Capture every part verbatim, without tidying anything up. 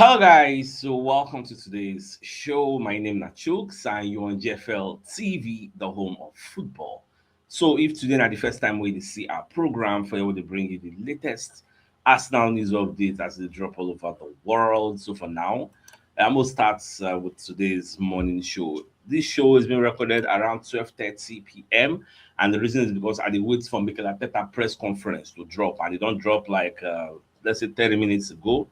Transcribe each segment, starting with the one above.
Hello guys, so welcome to today's show. My name na Chooks and you're on G F L T V, the home of football. So if today na the first time wey you see our program, for we dey bring you the latest Arsenal news updates as they drop all over the world. So for now, I'm gonna start uh, with today's morning show. This show is being recorded around twelve thirty p m, and the reason is because I dey wait for Mikel Arteta press conference to drop, and e don drop like uh, let's say thirty minutes ago.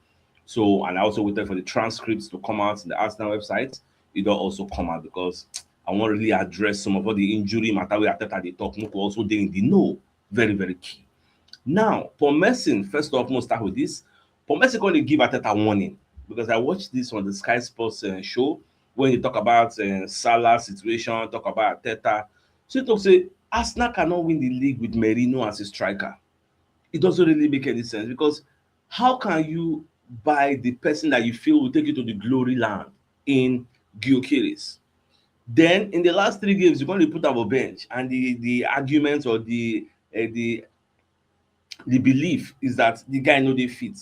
So, and I also waited for the transcripts to come out in the Arsenal website. It don also come out because I wan really address some of all the injury matter wey Arteta dey talk. Make we also dey in the know. Very, very key. Now, Paul Merson, first off, we'll start with this. Paul Merson gonna give Arteta warning because I watched this on the Sky Sports uh, show when they talk about uh, Salah situation, talk about Arteta. So he talk say Arsenal cannot win the league with Merino as a striker. It doesn't really make any sense because how can you buy the person that you feel will take you to the glory land in Gyökeres? Then in the last three games, you gonna put am for bench, and the the argument or the uh, the the belief is that the guy no dey fit.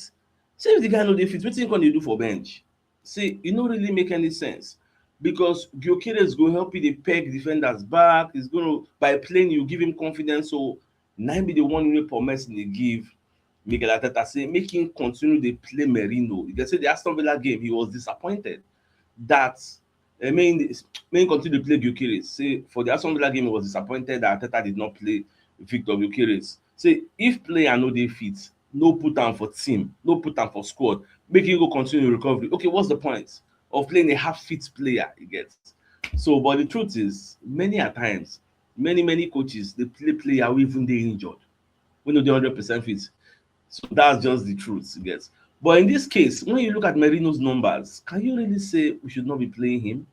Say if the guy no dey fit, wetin he gonna do for bench? See, e no really make any sense because Gyökeres go help you dey peg defenders back. He's gonna by playing you give him confidence. So na be the one wey Paul Merson dey give Mikel Arteta say make him continue dey play Merino. You can say the Aston Villa game, he was disappointed that I mean, make him continue to play Gyökeres. Say for the Aston Villa game, he was disappointed that Arteta did not play Victor Gyökeres. Say if player no dey fit, no put am for team, no put am for squad. Make him go continue recovery. Okay, what's the point of playing a half fit player? You get so, but the truth is, many a times, many many coaches dey play player who even dey injured, wey no dey hundred percent fit. So that's just the truth, you get. But in this case, when you look at Merino's numbers, can you really say we should not be playing him?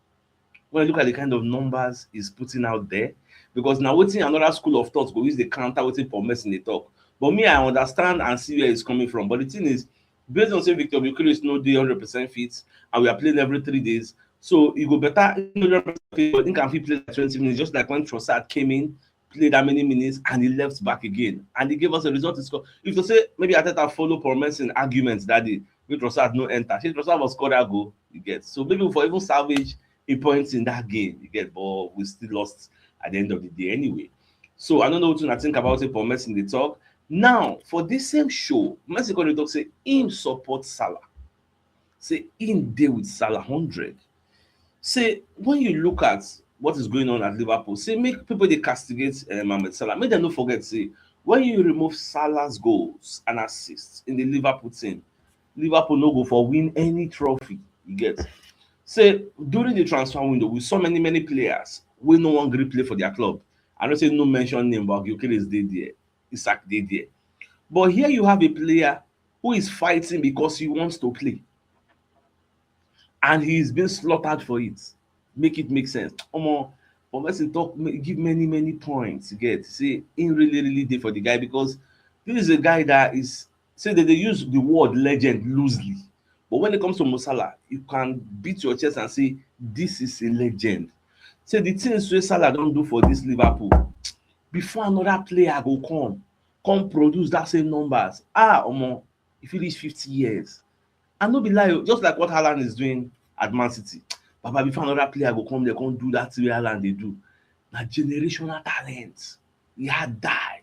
When you look at the kind of numbers he's putting out there, because now wetin another school of thought go use the counter wetin Paul Merson dey talk. But me, I understand and see where he's coming from. But the thing is, based on say Victor Gyökeres no dey hundred percent fit, and we are playing every three days, so e go better he no dey hundred percent fit, but he can fit play like twenty minutes, just like when Trossard came in, play that many minutes, and he left back again, and he gave us a result to score. If you say maybe Arteta follow Paul Merson arguments that day, wey Trossard no enter, shey Trossard was scored that goal, you get. So maybe for even salvage a point in that game, you get, but we still lost at the end of the day anyway. So I don't know what I think about it, Paul Merson dey talk. Now, for this same show, Merson come dey talk say him support Salah. Say him dey with Salah hundred. Say when you look at what is going on at Liverpool, say make people dey castigate uh, Mohamed Salah. Make dem no forget say when you remove Salah's goals and assists in the Liverpool team, Liverpool no go for win any trophy. You get. Say during the transfer window, we saw many many players wey no wan gree play for their club. I know say no mention name, but Gyökeres dey there, Isak dey there. But here you have a player who is fighting because he wants to play, and he is being slaughtered for it. Make it make sense. Omo, Professor talk give many many points. You get, say he really really dey for the guy because this is a guy that is, say that they use the word legend loosely, but when it comes to Mo Salah, you can beat your chest and say this is a legend. Say the things wey Salah don do for this Liverpool, before another player go come come produce that same numbers, ah, omo, if you reach fifty years, and no be lie, just like what Haaland is doing at Man City, Baba, before another player go come there come do that thing wey Haaland dey do, na generational talent. He had die.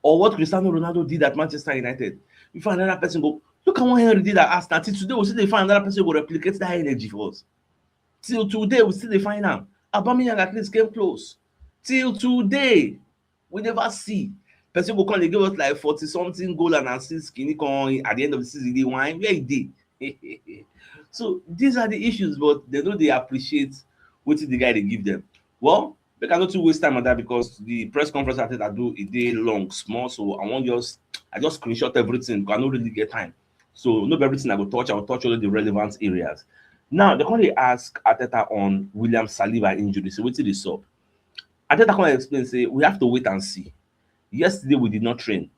Or what Cristiano Ronaldo did at Manchester United, before another person go, look at what Henry did at Arsenal. Till today we still dey find another person go replicate that energy for us. Till today we still dey find am. Aubameyang at least came close. Till today we never see person go come dey give us like forty something goal and assist, kini kan at the end of the season dey whine, where e dey? So these are the issues, but they no dey appreciate wetin the guy dey give them. Well, make I no too waste time on that because the press conference Arteta do, e dey long small, so I wan just, I just screenshot everything because I no really get time. So no be everything I go touch, I go touch only the relevant areas. Now they come dey ask Arteta on William Saliba injury, say wetin dey sup? Arteta come explain say we have to wait and see. Yesterday we did not train,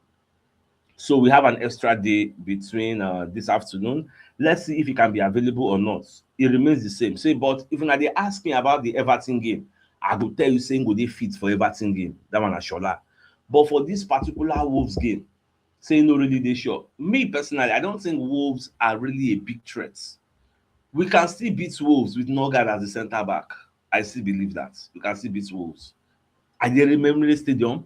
so we have an extra day between uh, this afternoon. Let's see if he can be available or not. It remains the same. Say, but if una dey ask me about the Everton game, I go tell you say he go dey fit for Everton game. That one na Shola. But for this particular Wolves game, say he no really dey sure. Me personally, I don't think Wolves are really a big threat We can still beat Wolves with Norgard as the center back. I still believe that we can still beat Wolves. I dey remember the stadium.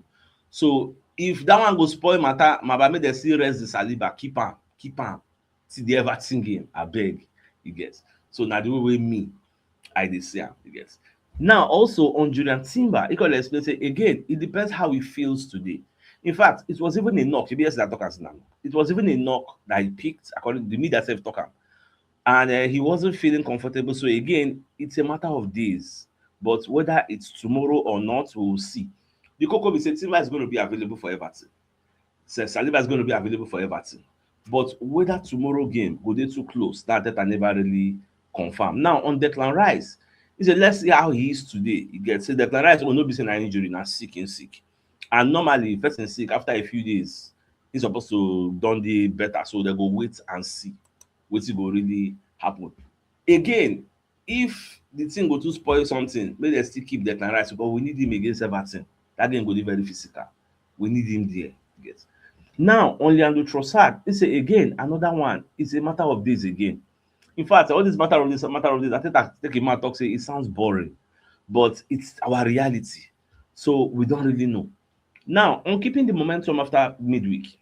So if that one go spoil matter, my bad, make dem still rest the Saliba, keep am, keep am till the Everton game. I beg, you get. So now the way me, I dey see am, you get. Now also on Julian Timber, he could explain say again, it depends how he feels today. In fact, it was even a knock. Maybe yes, that talk as now. It was even a knock that he picked, according to the media self talk am. And uh, he wasn't feeling comfortable. So again, it's a matter of days. But whether it's tomorrow or not, we will see. The Coco will say Timber is going to be available for Everton. So Saliba is going to be available for Everton. But whether tomorrow game go dey too close, that that I never really confirm. Now on Declan Rice, he said, let's see how he is today. You get say Declan Rice will not be saying an injury, now sick and sick. And normally, person sick after a few days, he's supposed to done the better. So they go wait and see what go really happen. Again, if the thing go to spoil something, maybe they still keep Declan Rice because we need him against Everton. That game go be very physical. We need him there. Yes. Now, on Leandro Trossard, it's a, again another one. It's a matter of days again. In fact, all this matter of this matter of this, I think I take a man talk say it sounds boring, but it's our reality. So we don't really know. Now, on keeping the momentum after midweek,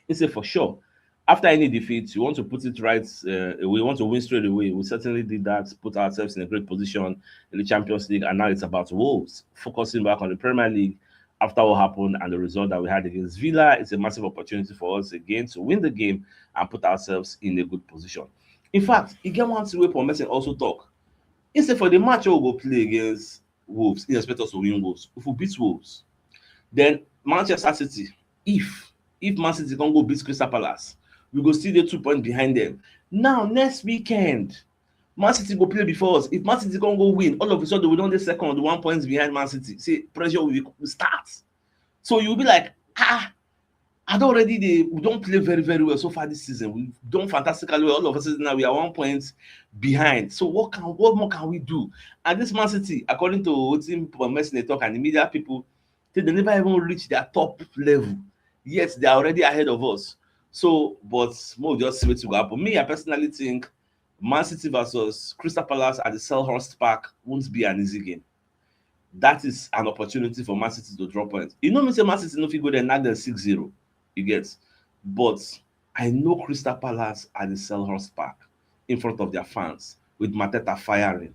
he said for sure, after any defeat, you want to put it right uh, away, you want to win straight away. We certainly did that, put ourselves in a great position in the Champions League, and now it's about Wolves, focusing back on the Premier League after what happened and the result that we had against Villa. It's a massive opportunity for us again to win the game and put ourselves in a good position. In fact, he get one thing wey Paul Merson also talk. He said for the match we go play against Wolves, he expect us to win Wolves. If we beat Wolves, then Manchester City, if if Man City can go beat Crystal Palace, we go still dey two points behind them. Now next weekend, Man City go play before us. If Man City can go win, all of a sudden we don't dey second, one points behind Man City. See, pressure will, will start. So you'll be like, ah, I don't already they we don't play very very well so far this season. We've done fantastically well. All of a sudden now we are one point behind. So what can what more can we do? And this Man City, according to what Team Messi they talk and the media people, they, they never even reach their top level. Yet they are already ahead of us. So, but more just see what will happen. Me, I personally think Man City versus Crystal Palace at the Selhurst Park won't be an easy game. That is an opportunity for Man City to drop points. You know me say Man City no fit go there, knock them six zero. You get, but I know Crystal Palace at the Selhurst Park in front of their fans with Mateta firing,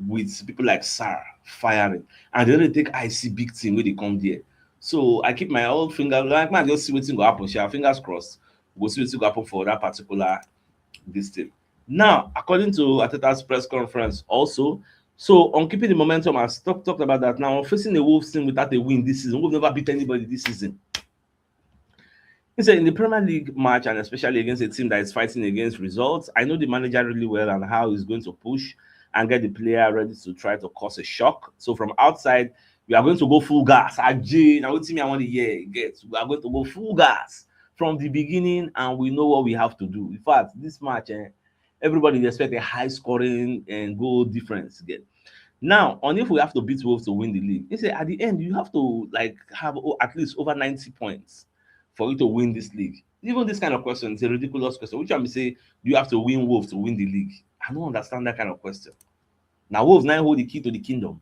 with people like Sar firing, and they only take I C big team when they come there. So I keep my own finger like man just see wetin go happen. Sha, fingers crossed. We'll see wetin go happen for that particular this thing. Now, according to Ateta's press conference, also, so on keeping the momentum, I talked talked about that. Now, facing a Wolves team without a win this season, we've never beat anybody this season. He said in the Premier League match, and especially against a team that is fighting against results, I know the manager really well and how he's going to push and get the player ready to try to cause a shock. So from outside, we are going to go full gas. Ajay, now what team I want to hear get? We are going to go full gas from the beginning, and we know what we have to do. In fact, this match, eh, everybody dey expect a high scoring and goal difference again. Now, on if we have to beat Wolves to win the league, he said at the end you have to like have o- at least over ninety points for you to win this league. Even this kind of question is a ridiculous question. Which one be say you have to win Wolves to win the league? I don't understand that kind of question. Now Wolves now hold the key to the kingdom.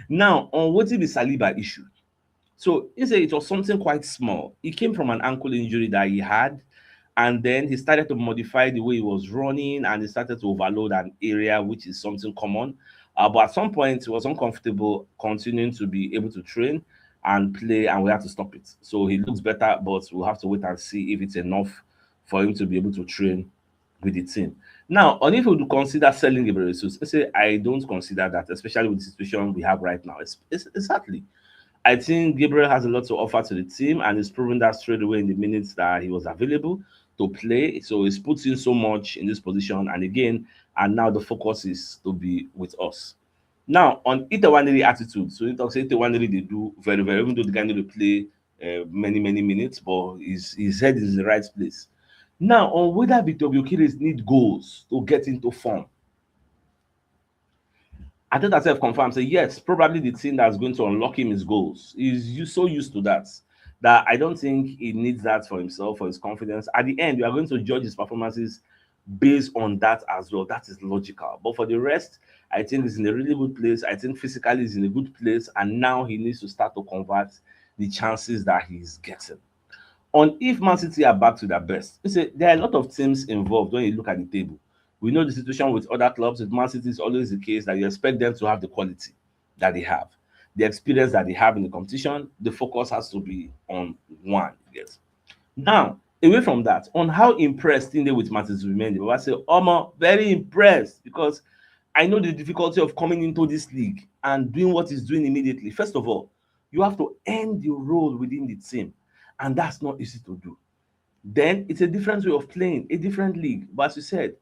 Now on what is the Saliba issue? So he said it was something quite small. He came from an ankle injury that he had, and then he started to modify the way he was running, and he started to overload an area, which is something common. Uh, but at some point, he was uncomfortable continuing to be able to train and play, and we had to stop it. So he looks better, but we'll have to wait and see if it's enough for him to be able to train with the team. Now, on if we would consider selling Gabriel Jesus, I say I don't consider that, especially with the situation we have right now. It's, it's, exactly. I think Gabriel has a lot to offer to the team, and he's proven that straight away in the minutes that he was available to play. So he's put in so much in this position, and again, and now the focus is to be with us. Now, on Itawaniri attitude, so he talks Itawaniri they do very well, even though the guy need to play uh, many many minutes, but his his head is in the right place. Now, on whether Victor Gyökeres need goals to get into form, I think I self confirm say yes, probably the thing that's going to unlock him is goals. He's used, so used to that that I don't think he needs that for himself, for his confidence. At the end, we are going to judge his performances based on that as well. That is logical. But for the rest, I think he's in a really good place. I think physically he's in a good place, and now he needs to start to convert the chances that he's getting. On if Man City are back to their best, you see, there are a lot of teams involved when you look at the table. We know the situation with other clubs. With Man City, it's always the case that you expect them to have the quality that they have, the experience that they have in the competition. The focus has to be on one. Yes. Now, away from that, on how impressed Inde with Martins Zubimendi, but I say, Omo, very impressed because I know the difficulty of coming into this league and doing what he's doing immediately. First of all, you have to earn your role within the team, and that's not easy to do. Then it's a different way of playing, a different league. But as you said,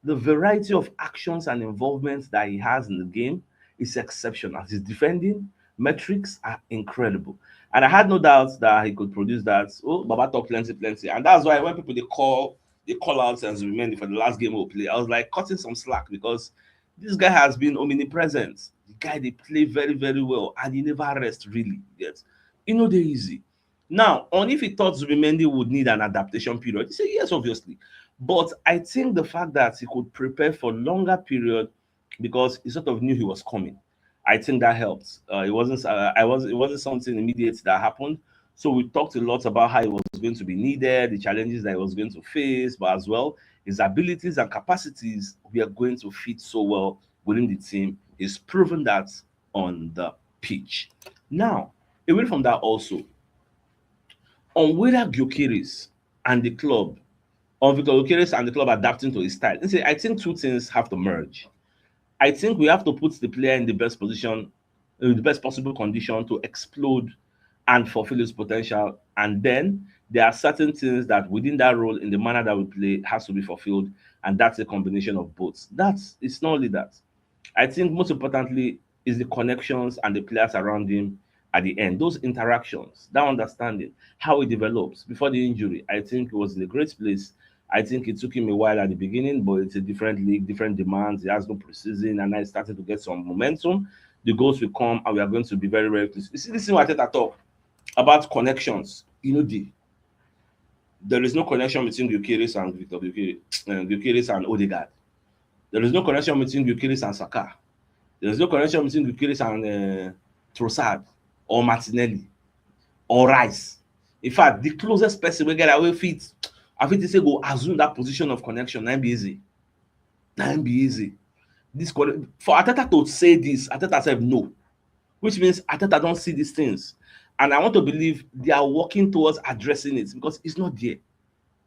the variety of actions and involvements that he has in the game is exceptional. His defending metrics are incredible. And I had no doubt that he could produce that. Oh, Baba talk plenty, plenty. And that's why when people they call, they call out Zubimendi for the last game we play, I was like cutting some slack because this guy has been omnipresent. The guy they play very, very well, and he never rest really. Yes, you know they easy. Now, on if he thought Zubimendi would need an adaptation period, he said yes, obviously. But I think the fact that he could prepare for longer period because he sort of knew he was coming, I think that helped. Uh, it wasn't. Uh, I was. It wasn't something immediate that happened. So we talked a lot about how he was going to be needed, the challenges that he was going to face, but as well his abilities and capacities were going to fit so well within the team. He's proven that on the pitch. Now, away from that also, on whether Gyökeres and the club, on Victor Gyökeres and the club adapting to his style, you see, I think two things have to merge. I think we have to put the player in the best position, in the best possible condition to explode and fulfill his potential. And then there are certain things that within that role, in the manner that we play, has to be fulfilled. And that's a combination of both. That's, it's not only that. I think most importantly is the connections and the players around him at the end. Those interactions, that understanding, how he develops before the injury, I think he was in a great place. I think it took him a while at the beginning, but it's a different league, different demands. He has no preseason, and now he's starting to get some momentum. The goals will come, and we are going to be very, very close. You see, this is what I talk about connections. You know, the there is no connection between Gyökeres and Victor Gyökeres, uh, Gyökeres and Odegaard. There is no connection between Gyökeres and Saka. There is no connection between Gyökeres and uh, Trossard or Martinelli or Rice. In fact, the closest person we get away fit, I fit to say go assume that position of connection. That be easy. That be easy. This for Arteta to say this, Arteta said no, which means Arteta don't see these things, and I want to believe they are working towards addressing it because it's not there.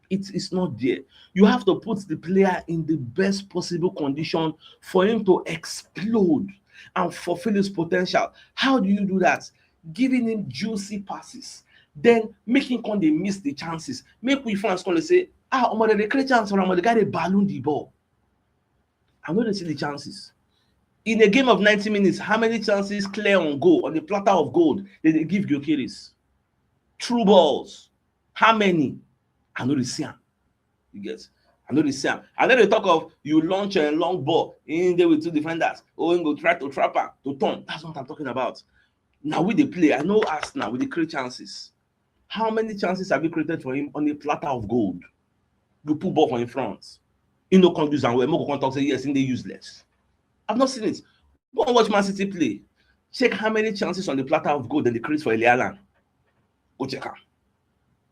It is not there. You have to put the player in the best possible condition for him to explode and fulfill his potential. How do you do that? Giving him juicy passes, then making come they miss the chances. Make we fans come they say, ah, Omar, they create chance for him, the guy they balloon the ball. I know they see the chances. In a game of ninety minutes, how many chances clear on goal, on the platter of gold, they, they give Gyökeres? True balls. How many? I know they see him. You get? I know they see him. And then they talk of you launch a long ball in there with two defenders. Oh, and go try to trap him, to turn. That's what I'm talking about. Now we they play. I know us now with the create chances. How many chances have you created for him on a platter of gold? You put ball for in front. You know, can't use and well. Moko can't talk say yes, in the useless. I've not seen it. Go and watch Man City play. Check how many chances on the platter of gold that they create for Eli Allen. Go check out.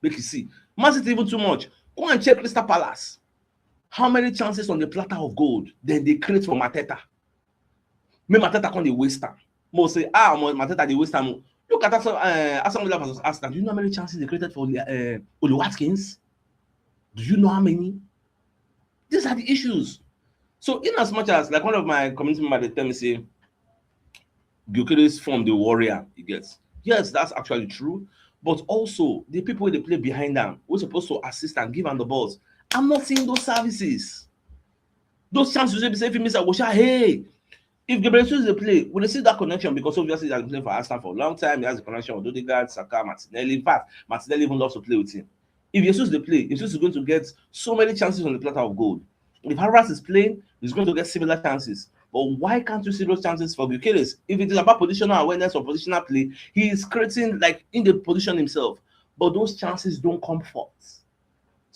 Make you see. Man City even too much. Go and check Crystal Palace. How many chances on the platter of gold then they create for Mateta? Me Mateta come the waste time. Mo say, ah, Mateta the waste time. Look at Aston, uh, Aston Villa versus Arsenal. Do you know how many chances they created for uh, Oli Watkins? Do you know how many? These are the issues. So in as much as, like, one of my community members, they tell me, say, Gyökeres form the warrior, he gets. Yes, that's actually true. But also, the people they play behind them, we're supposed to assist and give them the balls. I'm not seeing those services. Those chances will be safe in Mister Wosha. Hey, if Gabriel is the play, will they see that connection? Because obviously, he has been playing for Arsenal for a long time. He has a connection with Odegaard, Saka, Martinelli. In fact, Martinelli even loves to play with him. If Jesus the play, Jesus is going to get so many chances on the platter of gold. If Havertz is playing, he's going to get similar chances. But why can't you see those chances for Gyökeres? If it is about positional awareness or positional play, he is creating, like, in the position himself. But those chances don't come forth.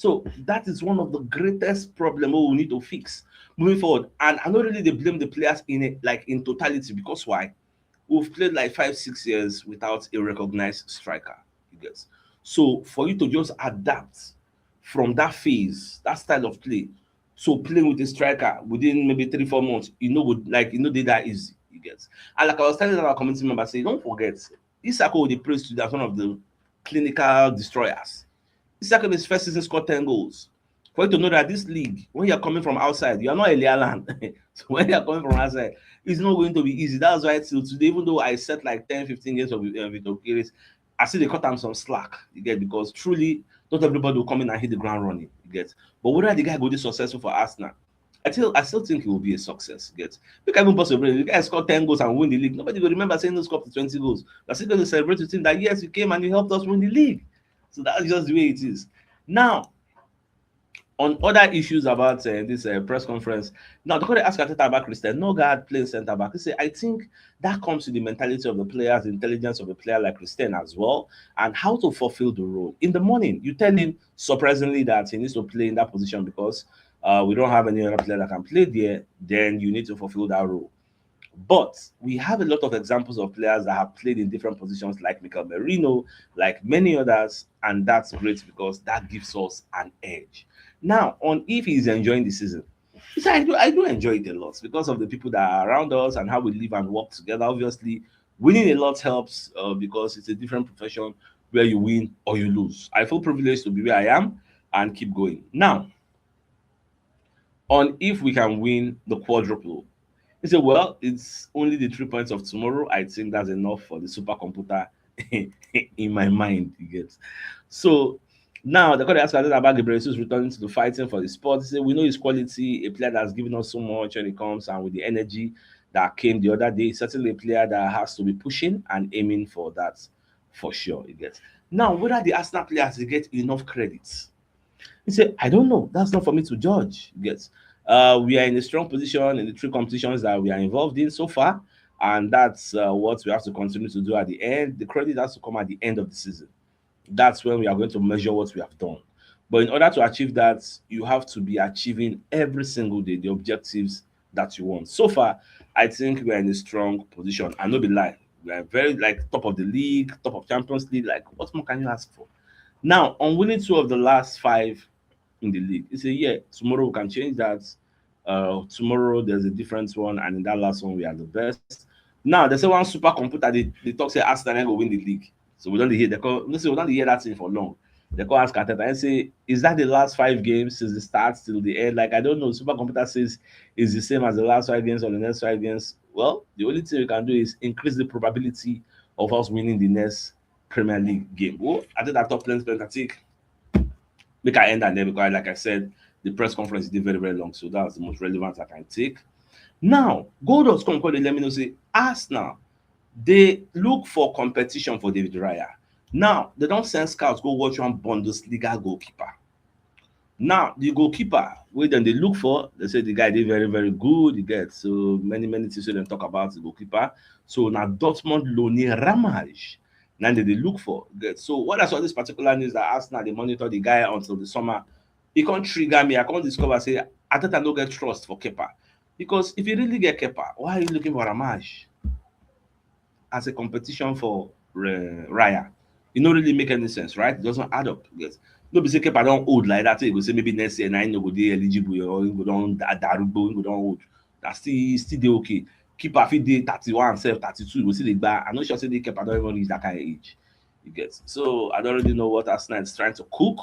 So that is one of the greatest problem we need to fix moving forward. And I don't really dey blame the players in it, like, in totality, because why? We've played like five, six years without a recognized striker. You get? So for you to just adapt from that phase, that style of play, so playing with a striker within maybe three, four months, you know, would like you know they that easy. You get? And like I was telling our community members, say, don't forget, Isako dey praise today as one of the clinical destroyers. Isako in his first season scored ten goals. For you to know that this league, when you're coming from outside, you're not Eli Alan. So when you're coming from outside, it's not going to be easy. That's why till today, even though I set like ten, fifteen games of uh, Victor Gukyeres, I still dey cut am some slack. You get? Because truly, not everybody will come in and hit the ground running. You get? But whether the guy go be successful for Arsenal, I still I still think it will be a success. You get? You can even bust your brain. The guy scored ten goals and win the league. Nobody will remember saying those scored twenty goals. They're still going to celebrate with him that yes, you came and you helped us win the league. So that's just the way it is. Now, on other issues about uh, this uh, press conference, now they could ask Arteta about Christian Nørgaard playing centre back. He said, I think that comes to the mentality of the players, the intelligence of a player like Christian as well, and how to fulfill the role. In the morning, you tell him surprisingly that he needs to play in that position because uh, we don't have any other player that can play there. Then you need to fulfill that role. But we have a lot of examples of players that have played in different positions, like Mikel Merino, like many others, and that's great because that gives us an edge. Now, on if he's enjoying the season, he said, I do, I do enjoy it a lot because of the people that are around us and how we live and work together. Obviously, winning a lot helps uh, because it's a different profession where you win or you lose. I feel privileged to be where I am and keep going. Now, on if we can win the quadruple, he said, well, it's only the three points of tomorrow. I think that's enough for the supercomputer in my mind, you get. So now they're going to ask about Gabriel Jesus returning to the fighting for the sport. He said, we know his quality, a player that's given us so much when it comes and with the energy that came the other day. Certainly a player that has to be pushing and aiming for that for sure, you get. Now, whether the Arsenal players they get enough credit, he said, I don't know. That's not for me to judge, you get. Uh, we are in a strong position in the three competitions that we are involved in so far, and that's uh, what we have to continue to do at the end. The credit has to come at the end of the season. That's when we are going to measure what we have done. But in order to achieve that, you have to be achieving every single day the objectives that you want. So far, I think we are in a strong position. I no be lie. We are very, like, top of the league, top of Champions League. Like, what more can you ask for? Now, on winning two of the last five in the league, it's a yeah. Tomorrow we can change that. Uh, tomorrow there's a different one, and in that last one we are the best. Now they say one supercomputer. They, they talk say Arsenal go win the league. So we don't hear they call. Listen, we don't hear that thing for long. They call ask Arteta and say, is that the last five games since the start till the end? Like, I don't know. Supercomputer says it's the same as the last five games or the next five games. Well, the only thing we can do is increase the probability of us winning the next Premier League game. Well, I think that top plans, I think make I end and then because, like I said, the press conference is very, very long, so that's the most relevant I can take. Now, Gold.com call dey let me know say Arsenal dey look for competition for David Raya. Now, they don send scouts go watch one Bundesliga goalkeeper. Now, the goalkeeper wey dem dey look for, they say the guy dey very, very good. You get, so many, many things wey dem talk about the goalkeeper. So na Dortmund loanee Ramaj na dem dey look for. You get, so what I saw this particular news that Arsenal dey monitor the guy until the summer, e come trigger me. I come discover say Arteta no get trust for Kepa, because if you really get Kepa, why are you looking for Ramaj as a competition for uh, Raya? It no really make any sense, right? It doesn't add up. Yes. No be say Kepa don old like that. You go say maybe next year na him no go dey eligible or he go don da- darugbo, he go don old. That still still dey okay. Kepa fit dey thirty-one, self thirty-two. You go see the guy. I no sure say the Kepa don even reach that kind of age. You get. So I don't really know what Arsenal is trying to cook,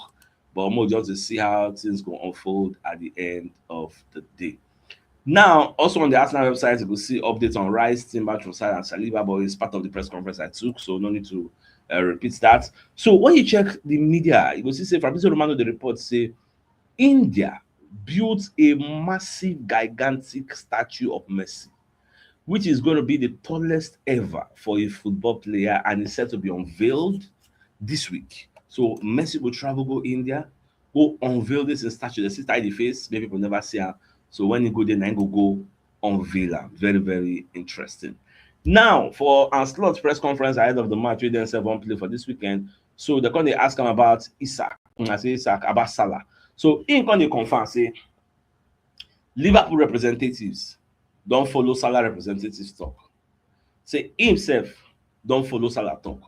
but more just to see how things go unfold at the end of the day. Now, also on the Arsenal website, you go see updates on Rice, Timber, Trossard, and Saliba, but it's part of the press conference I took, so no need to uh, repeat that. So when you check the media, you go see say Fabrizio Romano dey report say India built a massive, gigantic statue of Messi, which is going to be the tallest ever for a football player, and it's set to be unveiled this week. So Messi will travel go India, go unveil this in statue. They still tie the face, maybe people never see her. So when he go there, na him go go unveil am. Very, very interesting. Now, for Ancelotti press conference ahead of the match, we then seven play for this weekend. So they're going to ask him about Isak. I say Isaac, about Salah. So he come dey confirm say Liverpool representatives don follow Salah representatives talk. Say himself don follow Salah talk.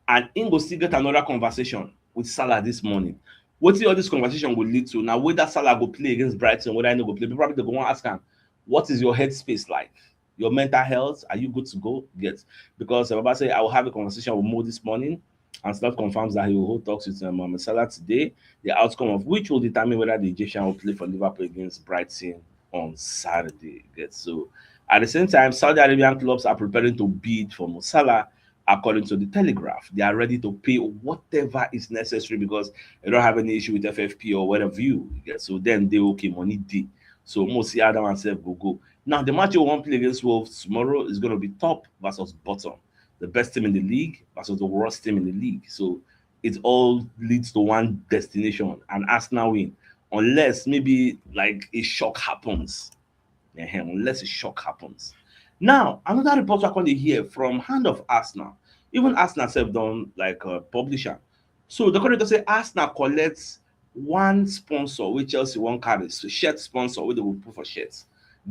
And he go still get another conversation with Salah this morning. Wetin all this conversation go lead to? Now, whether Salah go play against Brighton, whether he no go play, probably they go wan ask am, "What is your headspace like? Your mental health? Are you good to go?" Get, because Baba say, "I will have a conversation with Mo this morning," and Slot confirms that he will hold talks with, um, Mohamed Salah today, the outcome of which will determine whether the Egyptian will play for Liverpool against Brighton on Saturday. Get, so at the same time, Saudi Arabian clubs are preparing to bid for Mo Salah, according to the Telegraph. They are ready to pay whatever is necessary because they don't have any issue with F F P or whatever you get. So then they okay, money dey. So we'll see how that one sef go go. Now, the match you wan play against Wolves tomorrow is going to be top versus bottom, the best team in the league versus the worst team in the league. So it all leads to one destination, an Arsenal win, unless maybe, like, a shock happens. Ehem, unless a shock happens. Now, another report I come dey hear from hand of Arsenal. Even Arsenal sef don, like, uh, publish am. So the come dey say Arsenal collect one sponsor wey Chelsea wan carry, so shirt sponsor wey they go put for shirts.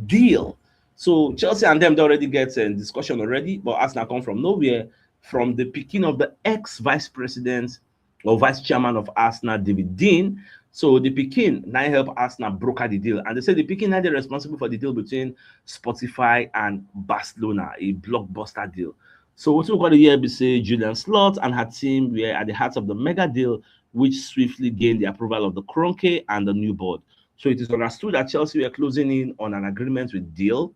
Deal. So Chelsea and them don already get a discussion already, but Arsenal come from nowhere, from the pikin of the ex-vice president or vice chairman of Arsenal, David Dein. So the pikin na help Arsenal broker the deal. And they say the pikin na dey responsible for the deal between Spotify and Barcelona, a blockbuster deal. So what we got here be say Julian Slot and her team were at the heart of the mega deal, which swiftly gained the approval of the Kroenke and the new board. So it is understood that Chelsea were closing in on an agreement with Deal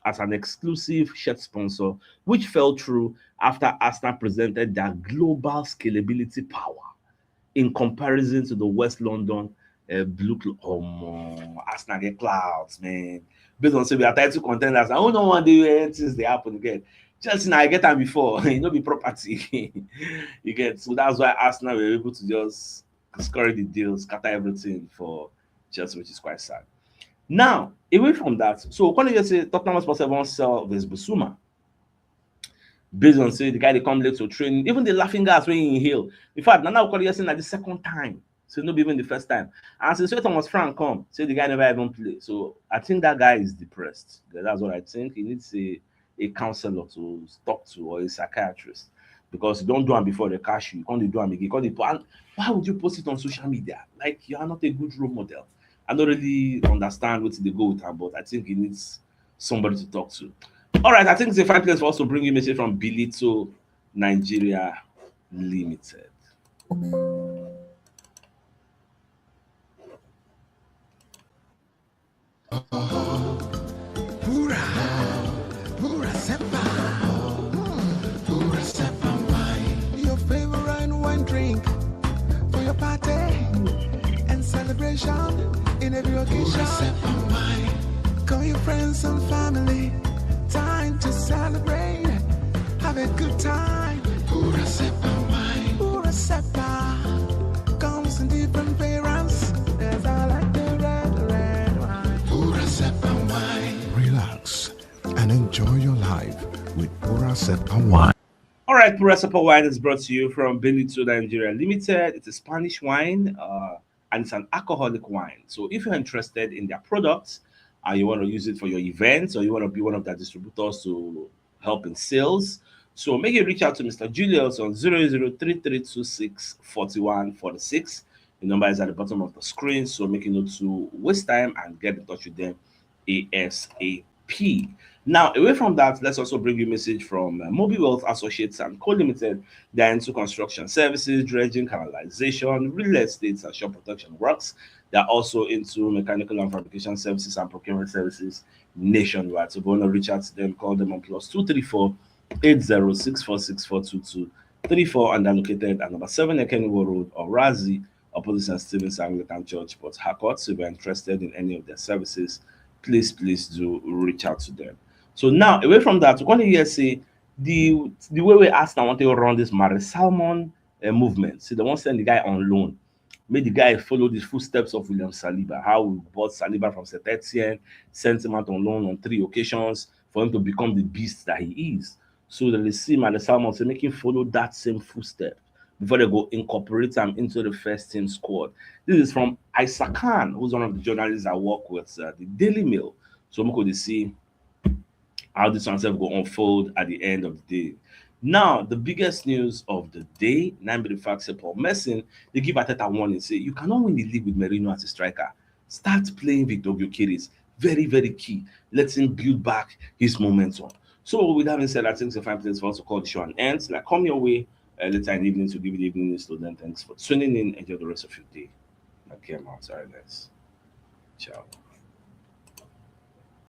as an exclusive shirt sponsor, which fell through after Arsenal presented their global scalability power in comparison to the West London, uh, blue cl-, omo, Arsenal get clouds, man. Based on say we are title contenders, I don't know one day where things they happen again. Chelsea, now I get them before, you know, be property. You get, so that's why Arsenal were able to just scurry the deal, scatter everything for Chelsea, which is quite sad. Now, away from that, so Okoli just say Tottenham Hotspur say wan sell this Bissouma. Based on say the guy they come late to training, even the laughing gas wey he inhale. In fact, Nana Okoli say na the second time, so not even the first time. And since when Thomas Frank come, say the guy never even play. So I think that guy is depressed. That's what I think. He needs a, a counselor to talk to, or a psychiatrist, because you don't do am before they catch you. You can't do am again. Can't dey po-, and why would you post it on social media? Like, you are not a good role model. I don't really understand what they go with him, but I think he needs somebody to talk to. All right, I think it's a fine place for us to bring you message from Bilito Nigeria Limited. Pura, pura sepa, pura sepa wine. Your favorite wine drink for your party and celebration in every occasion. Pura sepa wine. Call your friends and family. Time to celebrate. Have a good time. Pura sepa wine. Pura sepa comes in different variants. There's I like the red, red wine. Pura sepa wine. Relax and enjoy your life with Pura sepa wine. All right, Pura Sepa Wine is brought to you from Benito Nigeria Limited. It's a Spanish wine, uh, and it's an alcoholic wine. So if you're interested in their products and you want to use it for your events, or you want to be one of their distributors to help in sales, so make you reach out to Mister Julius on zero zero three three two six forty-one forty-six. The number is at the bottom of the screen, so make you know to waste time and get in touch with them ASAP. Now, away from that, let's also bring you a message from, uh, Mobi Wealth Associates and Co Limited. They're into construction services, dredging, canalization, real estate, and shop protection works. They're also into mechanical and fabrication services and procurement services nationwide. So if you want to reach out to them, call them on plus two three four eight zero six four six four two two three four, and they're located at number seven Ekeniwo Road, Orazi, opposite Saint Stephen's Anglican Church, Port Harcourt. So if you're interested in any of their services, please, please do reach out to them. So now, away from that, we come here say the, the way we ask now, want to run this Maris Salmon, uh, movement. See, they want to send the guy on loan. Make the guy follow the footsteps of William Saliba. How we bought Saliba from Saint Etienne, sent him out on loan on three occasions for him to become the beast that he is. So they see Maris Salmon say make him follow that same footstep. before they go incorporate them into the first team squad. This is from Isa Khan, who's one of the journalists I work with, uh, the Daily Mail. So we could see how this one sef go unfold at the end of the day. Now, the biggest news of the day, na be the fact say Paul Merson, they give Arteta warning, say you cannot win the league with Mourinho as a striker. Start playing Victor Gyökeres. Very, very key. Let him build back his momentum. So with that being said, I think it's a fine place for us to call the show an end. Like, come your way, uh, later in the evening to give you the evening news to them. Thanks for tuning in. Enjoy the rest of your day. Okay, I'm out. All right, guys. Ciao.